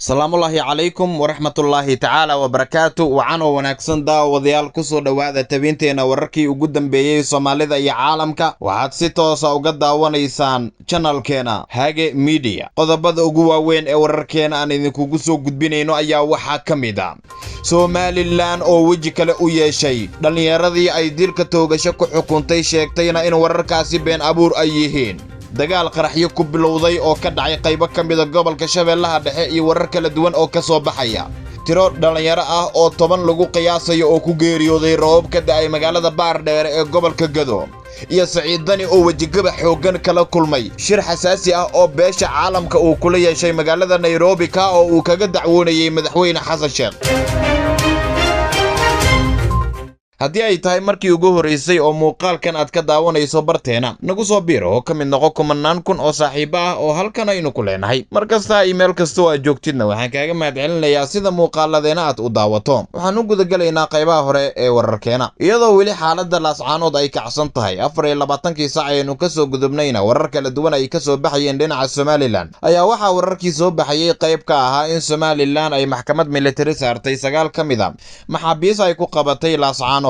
Salaamullaahi calaykum waraxmatullaahi tacaala wabarakaatu. Wacan oo wanaagsan daawadayaal, kusoo dhowaada tabinteena wararkii ugu dambeeyey Soomaalida iyo caalamka. Waxaad si toosa uga daawanaysaan janalkeena Hage Media. Qodobada ugu waaweyn ee wararkeena aan idinkugu soo gudbinayno ayaa waxaa ka mid a Somalilan oo weji kale u yeeshay dhallinyaradii ay dilka toogasho ku xukuntay, sheegtayna in wararkaasi been abuur ay yihiin. Dagaal qaraxyo ku bilowday oo ka dhacay qaybo ka mida gobolka Shabeellaha Dhexe iyo warar kala duwan oo ka soo baxaya. Tiro dhallinyaro ah oo 10 lagu qiyaasayo oo ku geeriyooday roobab ka da'ay magaalada Baardheere ee gobolka Gado, iyo Saciid Dani oo wejigaba xooggan kala kulmay shir xasaasi ah oo beesha caalamka uu kula yeeshay magaalada Nairobi, ka oo uu kaga dacwoonayey madaxweyne Xasan Sheekh. Haddii ay tahay markii ugu horraysay oo muuqaalkan aad ka daawanayso barteena, nagu soo biiro oo ka mid noqo kumanaan kun oo saaxiibo ah oo halkan aynu ku leenahay. Mar kasta iyo meel kasta oo aad joogtidna waxaan kaaga mahadcelinayaa sida muuqaaladeena aad u daawato. Waxaan u gudagelaynaa qaybaha hore ee wararkeena, iyadoo weli xaaladda Laascaanood ay kacsan tahay. 24kii saac aynu kasoo gudubnayna warar kala duwan ay kasoo baxayeen dhinaca Somalilan. Ayaa waxaa wararkii soo baxayey qayb ka ahaa in Somalilan ay maxkamad militari saartay 9 ka mid a maxaabiis ay ku qabatay Laascaanood,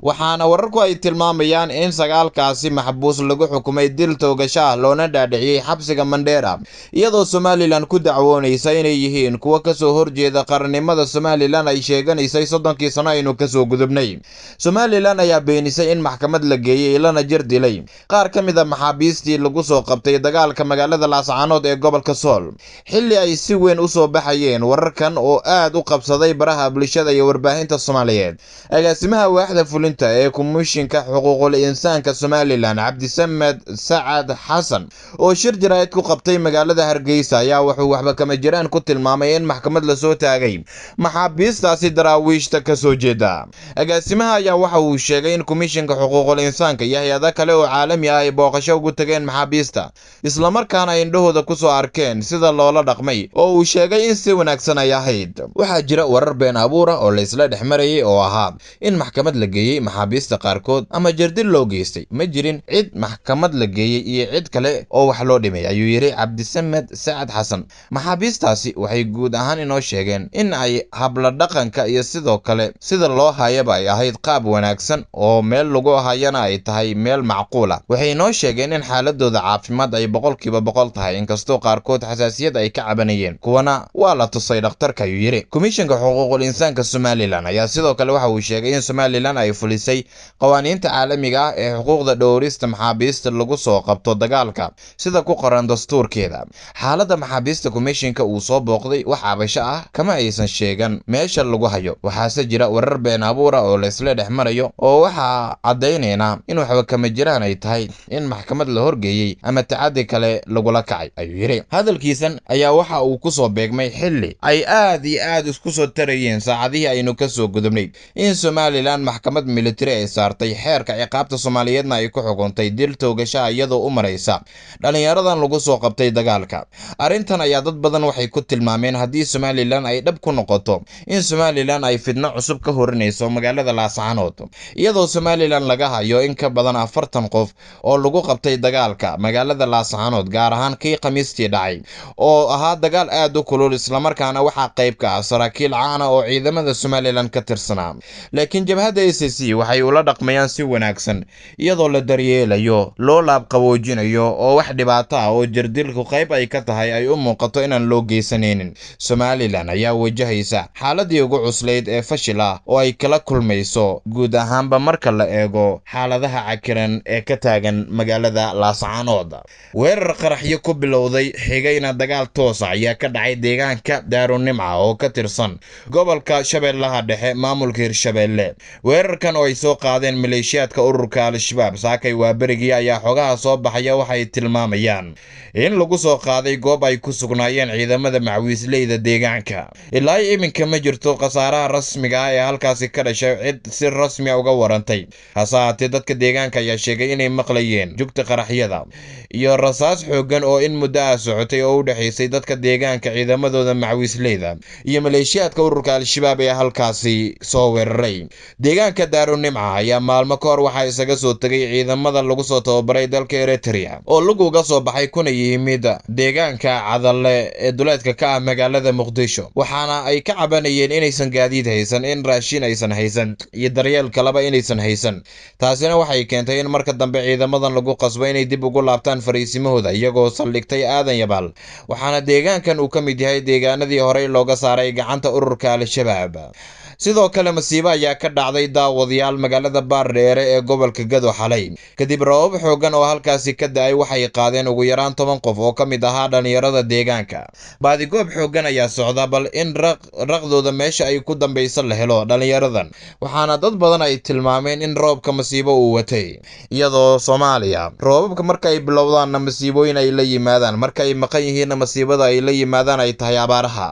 waxaana wararku ay tilmaamayaan in 9kaasi maxbuus lagu xukumay dil toogasho ah loona dhaadhiciyey xabsiga Mandheera, iyadoo Somalilan ku dacwoonaysa inay yihiin kuwo kasoo horjeeda qarannimada Somalilan ay sheeganaysay 30kii sano aynu kasoo gudubnay. Somalilan ayaa beenisay in maxkamad la geeyey lana jir dilay qaar ka mid a maxaabiistii lagu soo qabtay dagaalka magaalada Laascaanood ee gobolka Sool, xilli ay si weyn usoo baxayeen wararkan oo aad u qabsaday baraha bulshada iyo warbaahinta Soomaaliyeed. Agaasimaha waaxda fulinta ee Komishinka Xuquuqul Insaanka Somalilan, Cabdisamed Sacad Xasan, oo shir jaraa'id ku qabtay magaalada Hargeysa, ayaa wuxuu waxba kama jiraan ku tilmaamay in maxkamad lasoo taagay maxaabiistaasi daraawiishta kasoo jeeda. Agaasimaha ayaa waxa uu sheegay in Komishinka Xuquuqul Insaanka iyo hay-ado kale oo caalami ah ay booqasho ugu tageen maxaabiista, islamarkaana ay indhahooda kusoo arkeen sida loola dhaqmay, oo uu sheegay in si wanaagsan ay ahayd. Waxaa jira warar been abuur ah oo laysla dhex marayay oo ahaa in maxkamad la geeyey maxaabiista qaarkood ama jardil loo geystay. Ma jirin cid maxkamad la geeyey iyo cid kale oo wax loo dhimay, ayuu yidhi Cabdisamed Sacad Xasan. Maxaabiistaasi waxay guud ahaan inoo sheegeen in ay habla dhaqanka iyo sidoo kale sida loo hayaba ay ahayd qaab wanaagsan, oo meel lagu hayana ay tahay meel macquul ah. Waxay inoo sheegeen in xaaladooda caafimaad ay 100% tahay, inkastoo qaarkood xasaasiyad ay ka cabanayeen, kuwana waa la tusay dhakhtarka, ayuu yidhi. Komishinka Xuquuqul Insaanka Somalilan ayaa sidoo kale waxa uu sheegay in Somalilan ay fulisay qawaaniinta caalamiga ah ee xuquuqda dhowrista maxaabiista lagu soo qabto dagaalka, sida ku qoran dastuurkeeda. Xaaladda maxaabiista komishinka uu soo booqday wax cabasho ah kama aysan sheegan meesha lagu hayo, waxaase jira warar been abuura oo laysla dhex marayo, oo waxaa caddaynaynaa in waxba kama jiraan ay tahay in maxkamad la horgeeyey ama tacaddi kale lagula kacay, ayuu yidhi. Hadalkiisan ayaa waxa uu kusoo beegmay xilli ay aad iyo aad isku soo tarayeen saacadihii aynu kasoo gudubnay in Somalilan maxkamad militari ay saartay, xeerka ciqaabta Soomaaliyeedna ay ku xukuntay dil toogashaha iyadoo u maraysa dhallinyaradan lagu soo qabtay dagaalka. Arrintan ayaa dad badan waxay ku tilmaameen haddii Somalilan ay dhab ku noqoto in Somalilan ay fidno cusub ka horinayso magaalada Laascaanood, iyadoo Somalilan laga hayo in ka badan 40 qof oo lagu qabtay dagaalka magaalada Laascaanood, gaar ahaan kii Khamiistii dhacay oo ahaa dagaal aad u kulul, islamarkaana waxaa qayb ka ah saraakiil caana oo ciidamada Somalilan ka tirsanaa. Laakiin jabhadda A C C waxay ula dhaqmayaan si wanaagsan, iyadoo la daryeelayo, loo laabqaboojinayo, oo wax dhibaato ah oo jirdilku qayb ay ka tahay ay u muuqato inaan loo geysanaynin. Somalilan ayaa wajahaysa xaaladii ugu cuslayd ee fashil ah oo ay kala kulmayso guud ahaanba marka la eego xaaladaha cakiran ee ka taagan magaalada Laascaanood. Weerar qaraxyo ku bilowday xigayna dagaal toosa ayaa ka dhacay deegaanka Daarunimca oo ka tirsan gobolka Shabeellaha Dhexe, maamulka Hirshabeelle. Weerarkan oo ay soo qaadeen maleeshiyaadka ururka Al-Shabaab saakay waa berigii ayaa xogaha soo baxaya waxay tilmaamayaan in lagu soo qaaday goob ay ku sugnaayeen ciidamada macwiisleyda deegaanka. Ilaa iminka ma jirto khasaaraha rasmiga ah ee halkaasi ka dhashay cid si rasmi ah uga warantay, hase haatee dadka deegaanka ayaa sheegay inay maqlayeen jugta qaraxyada iyo rasaas xooggan oo in muddo ah socotay oo u dhexaysay dadka deegaanka, ciidamadooda macwiisleyda iyo maleeshiyaadka ururka Al-Shabaab ee halkaasi soo weeraray. Deegaanka Daarunimca ayaa maalmo ka hor waxaa isaga soo tegay ciidamada lagu soo tababaray dalka Eritrea oo lug uga soo baxay kuna yimid deegaanka Cadalle ee duleedka ka ah magaalada Muqdisho, waxaana ay ka cabanayeen inaysan gaadiid haysan, in raashin aysan haysan iyo daryeel kaleba inaysan haysan. Taasina waxay keentay in marka dambe ciidamadan lagu qasbo inay dib ugu laabtaan fariisimahooda iyagoo saldhigtay Aadan Yabaal, waxaana deegaankan uu ka mid yahay deegaanadii horey looga saaray gacanta ururka Al-Shabaab. Sidoo kale masiibo ayaa ka dhacday daawadayaal magaalada Baardheere ee gobolka Gado xalay kadib roobab xooggan oo halkaasi ka da'ay. Waxay qaadeen ugu yaraan 10 qof oo ka mid ahaa dhalinyarada deegaanka. Baadigoob xooggan ayaa socda bal in raqdooda meesha ay ku dambayso la helo dhalinyaradan, waxaana dad badan ay tilmaameen in roobka masiibo uu watay, iyadoo Soomaaliya roobabka marka ay bilowdaanna masiibooyin ay la yimaadaan, marka ay maqan yihiinna masiibada ay la yimaadaan ay tahay abaaraha.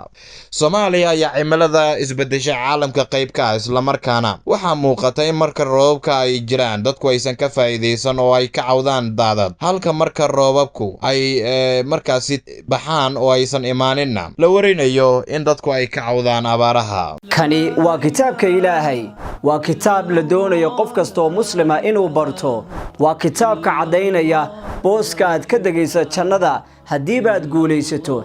Soomaaliya ayaa cimilada isbedesha caalamka qayb ka ah, islamarkaana waxaa muuqata in marka roobabka ay jiraan dadku aysan ka faa'iidaysan oo ay ka cawdaan daadad, halka marka roobabku ay markaasi baxaan oo aysan imaaninna la warinayo in dadku ay ka cawdaan abaaraha. Kani waa kitaabka Ilaahay, waa kitaab la doonayo qof kasta oo muslima inuu barto. Waa kitaabka caddaynaya booska aad ka degayso jannada haddiiba aad guulaysato.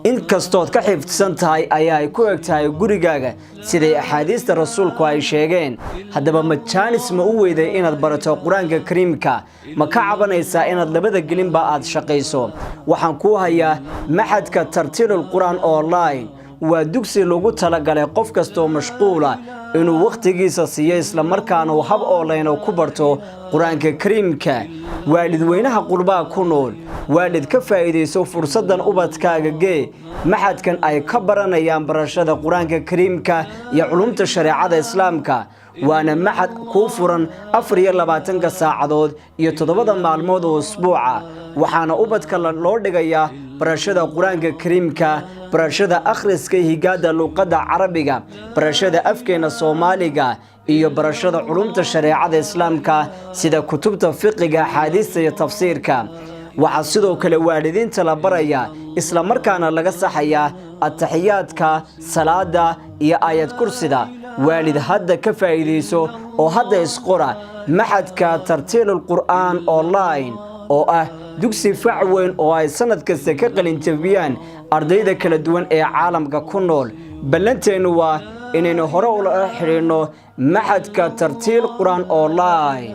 Inkastood ka xifdsan tahay ayaa ay ku eg tahay gurigaaga, siday axaadiista rasuulku ay sheegeen. Haddaba ma jaanis ma u weyday inaad barato Qur-aanka Kariimka? Ma ka cabanaysaa inaad labada gelinba aad shaqayso? Waxaan kuu hayaa maxadka Tartiilul Qur-aan Online. Waa dugsi lagu talagalay qof kastaoo mashquula inuu wakhtigiisa siiyo, islamarkaana uu hab online ku barto Qur-aanka Kariimka. Waalidweynaha qurbaha ku nool, waalid ka faa'iidayso fursaddan, ubadkaaga gee maxadkan ay ka baranayaan barashada Qur-aanka Kariimka iyo culumta shareecada Islaamka. Waana maxad kuu furan 24-ka saacadood iyo 7-da maalmood oo usbuuca. Waxaana ubadka loo dhigayaa barashada Qur-aanka Kariimka, barashada akhriska, higaadda luuqadda Carabiga, barashada afkeena Soomaaliga iyo barashada culumta shareecada Islaamka sida kutubta fiqiga, axaadiista iyo tafsiirka. Waxaa sidoo kale waalidiinta la barayaa islamarkaana laga saxayaa ataxiyaadka salaada iyo aayad kursida. Waalid, hadda ka faa'iidayso oo hadda isqora maxadka Tartiilul Qur'aan Online oo ah dugsi fac weyn oo ay sannad kasta ka qalinjabiyaan ardayda kala duwan ee caalamka ku nool. Ballanteennu waa inaynu hore ula xidhiidhno maxadka Tartiil Qur-aan Online.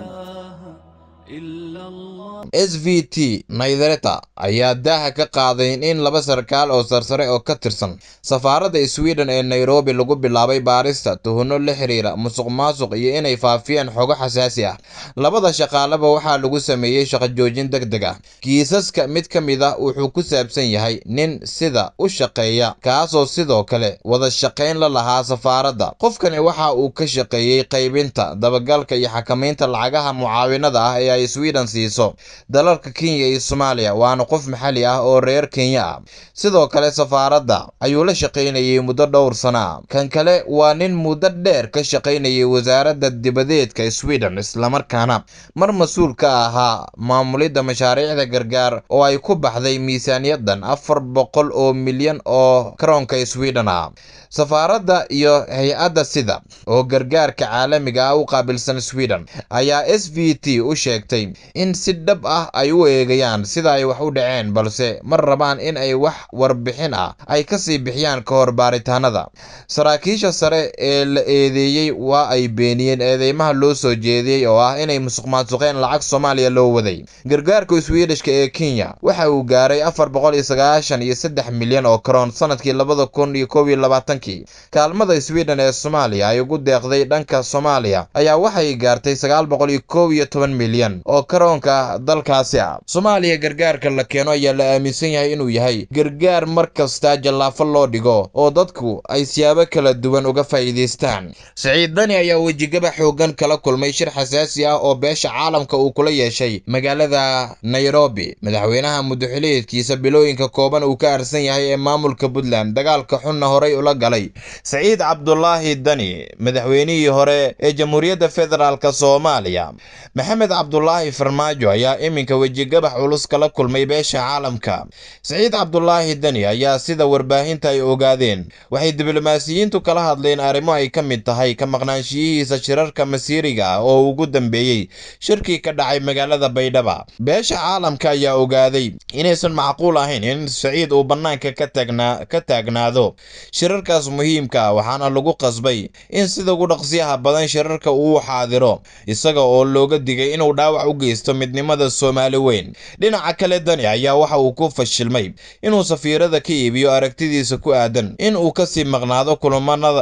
SVT Nyheter ayaa daaha ka qaaday in laba sarkaal oo sarsare oo ka tirsan safaaradda Sweden ee Nairobi lagu bilaabay baarista tuhunno la xiriira musuqmaasuq iyo inay faafiyeen xogo xasaasi ah. Labada shaqaaleba waxaa lagu sameeyey shaqo joojin degdeg ah. Kiisaska mid ka mid ah wuxuu ku saabsan yahay nin sida u shaqeeya, kaasoo sidoo kale wada shaqayn la lahaa safaaradda. Qofkani waxa uu ka shaqeeyey qaybinta, dabagalka iyo xakamaynta lacagaha mucaawinada ah ee ay Sweden siiso dalalka Kenya iyo Soomaaliya, waana qof maxalli ah oo reer Kenya ah. Sidoo kale safaaradda ayuu la shaqaynayay muddo dhowr sano ah. Kan kale waa nin muddo dheer ka shaqaynayay wasaaradda dibadeedka Sweden, islamarkaana mar mas-uul ka ahaa maamulidda mashaariicda gargaar oo ay ku baxday miisaaniyadan 400 oo milyan oo karoonka Sweden ah. Safaaradda iyo hay-adda sida oo gargaarka caalamiga ah u qaabilsan Sweden ayaa SVT u sheegtay in si dhab ah ay u eegayaan sida ay wax u dhaceen, balse ma rabaan in ay wax warbixin ah ay kasii bixiyaan ka hor baaritaanada. Saraakiisha sare ee la eedeeyey waa ay beeniyeen eedeymaha loo soo jeediyey oo ah inay musuqmaasuqeen lacag Soomaaliya loo waday. Gargaarka Swedishka ee Kenya waxa uu gaaray 493 milyan oo karoon sanadkii 2021-kii. Kaalmada Sweden ee Soomaaliya ay ugu deeqday dhanka Soomaaliya ayaa waxay gaartay 911 milyan oo karoonka dalkaasi ah. Soomaaliya gargaarka la keeno ayaa la aaminsan yahay inuu yahay gargaar mar kasta jallaafo loo dhigo oo dadku ay siyaabo kala duwan uga faa'iidaystaan. Siciid Dani ayaa wejigaba xooggan kala kulmay shir xasaasi ah oo beesha caalamka uu kula yeeshay magaalada Nairobi. Madaxweynaha muddo-xiliyeedkiisa bilooyinka kooban uu ka arsan yahay ee maamulka Puntland dagaalka xunna horay ula galay Siciid Cabdulaahi Dani, madaxweynihii hore ee Jamhuuriyadda Federaalk Soomaaliya Maxamed Cabdulaahi Farmaajo, ayaa iminka wejigabax culus kala kulmay beesha Beesha caalamka. Saciid Cabdulaahi Deni ayaa, sida warbaahinta ay ogaadeen, waxay diblomaasiyiintu kala hadleen arrimo ay ka mid tahay ka maqnaanshiyihiisa shirarka masiiriga ah oo ugu dambeeyey shirkii ka dhacay magaalada Baydhaba. Beesha caalamka ayaa ogaaday inaysan macquul ahayn in Saciid uu bannaanka ka taagnaado shirarkaas muhiimka ah, waxaana lagu qasbay in sida ugu dhaqsiyaha badan shirarka uu xaadiro, isaga oo looga digay inuu dhaawac u geysto midnimada Soomaali weyn. Dhinaca kale, Dani ayaa waxa uu ku fashilmay inuu safiirada ka iibiyo aragtidiisa ku aadan in uu kasii maqnaado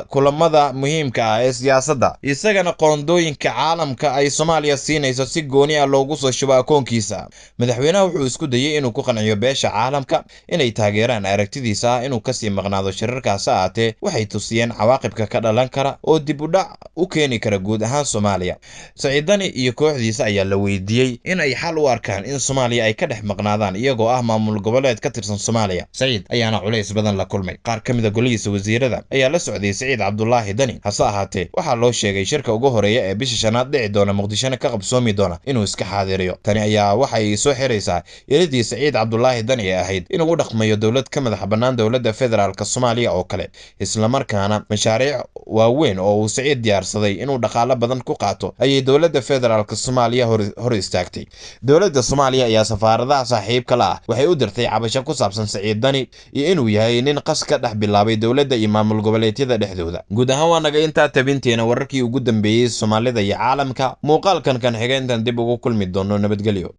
kulamada muhiimka ah ee siyaasadda, isagana qoondooyinka caalamka ay Soomaaliya siinayso si gooni ah loogu soo shubo akoonkiisa. Madaxweynaha wuxuu isku dayey inuu ku qanciyo beesha caalamka inay taageeraan aragtidiisa ah inuu kasii maqnaado shirarkaas, ahaatee waxay tusiyeen cawaaqibka ka dhalan kara oo dib u dhac u keeni kara guud ahaan Soomaaliya. Saciid Dani iyo kooxdiisa ayaa la weydiiyey in ay xal u arkaan in Soomaaliya ay ka dhex maqnaadaan iyagoo ah maamul goboleed ka tirsan Soomaaliya. Saciid ayaana culays badan la kulmay. Qaar ka mid a golihiisa wasiirada ayaa la socday Saciid Cabdulaahi Dani, hase ahaatee waxaa loo sheegay shirka ugu horeeya ee bisha shanaad dhici doona, Muqdishona ka qabsoomi doona, inuu iska xaadiriyo. Tani ayaa waxay soo xiraysaa iridii Saciid Cabdulaahi Dani ee ahayd inuu u dhaqmayo dowlad ka madax bannaan dowladda federaalk Soomaaliya oo kale, islamarkaana mashaariic waaweyn oo uu Saciid diyaarsaday inuu dhaqaalo badan ku qaato ayay dowladda federaalk Soomaaliya hor istaagtay. Dowladda Soomaaliya ayaa safaaradaha saaxiibka la ah waxay u dirtay cabasho ku saabsan Saciid Dani iyo inuu yahay nin qas ka dhex bilaabay dowladda iyo maamul goboleedyada dhexdooda. Guud ahaan waa naga intaa tabinteena wararkii ugu dambeeyey Soomaalida iyo caalamka. Muuqaalkan kan xiga intaan dib ugu kulmi doono, nabadgelyo.